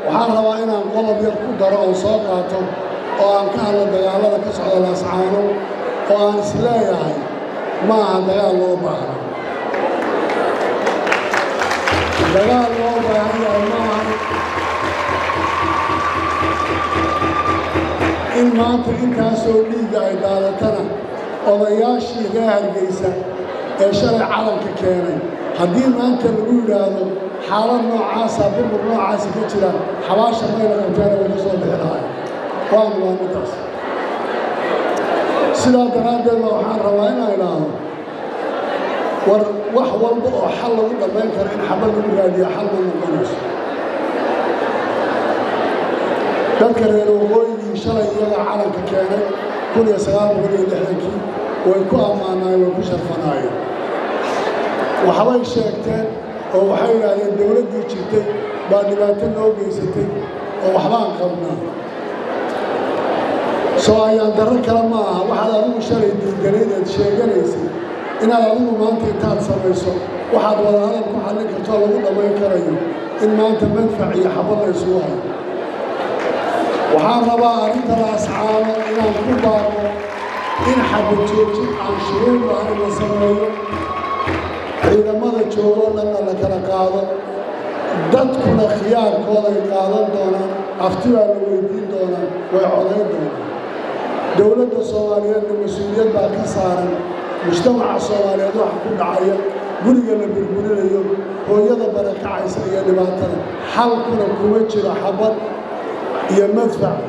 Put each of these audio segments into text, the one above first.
Waxaan rabaa inaan qodob yar ku daro oon soo qaato oo aan ka hadlo dagaallada ka socda Laascaano, oo aan is leeyahay ma aha dagaal loo baahna. Dagaal loo baahan yahay ma aha in maanta intaasoo dhiigga ay daadatana. Odayaashii reer Hargeysa ee shalay calanka keenay, haddii maanta lagu yidhaahdo xaalad noocaasa, burbur noocaasa ka jira, xabaasha mayna qabteena way ka soo bixi lahaay. Waanu waa middaas. Sidaa daraaddeed ba waxaan rabaa inaan idhaahdo, war wax walba oo xal lagu dhammayn karo in xabad lagu raadiya xal ma noqonayso. Dadka reer waqooyigii shalay iyagaa calanka keenay 1960-kii. Way ku ammaanaayeen, way ku sharfanaayeen, waxbay sheegteen oo waxay yidhaahdeen dawladdii jirtay baa dhibaato noo geysatay oo waxbaan qabnaa. Soo ayaan darro kale ma aha waxaad adigu shalay diidanayd eed sheeganaysay inaad adigu maanta intaad samayso waxaad wadahadal ku xallin kartoo lagu dhammayn karayo, in maanta madfac iyo xabad la isugu hayo. Waxaan rabaa arrinta Laascaano inaan ku baaqo in xabad joojin aan shuruud lahayn la sameeyo, ciidamada joogoo dhanna la kala qaado, dadkuna khiyaarkooday qaadan doonaan, afti baa la weydiin doonaa, way codayn doonaan. Dowladda Soomaaliyeedna mas-uuliyad baa ka saaran mujtamaca Soomaaliyeed waxa ku dhacaya, guriga la burburinayo, hooyada barakacaysa iyo dhibaatada. Xalkuna kuma jiro xabad iyo madfac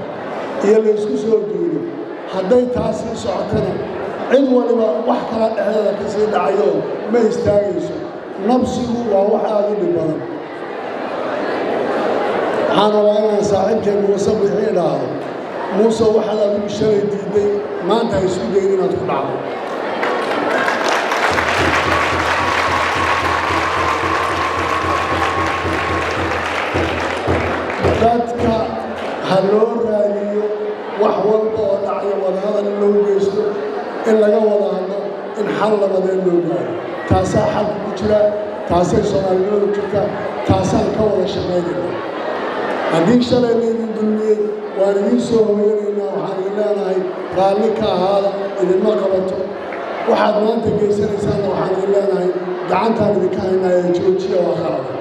iyo la isku soo duulo. Hadday taasii socotana, cid waliba wax kala dhexdeeda ka sii dhacayo ma istaagayso. Nabsigu waa wax aada u dhib badan. Waxaan rabaa inaan saaxiibkay Muuse Bixi idhaahdo: Muuse, waxaad adigu shalay diidday maanta ha isku dayin inaad ku dhacdo. Dadka ha loo raadiyo wax walba oo dhacayo wadahadal in loo geysto, in laga wada hadlo, in xal labadeed loo gaaro. Taasaa xalka ku jira, taasay Soomaalinimadu jirtaa, taasaan ka wada shaqaynayna. Haddii shalay laydin dulmiyey, waan idiin soo hooyanaynaa. Waxaan idin leenahay raalli ka ahaada, idinma qabato. Waxaad maanta geysanaysaanna waxaan idin leenahay gacantaan idinka haynaaye joojiya, waa khalada.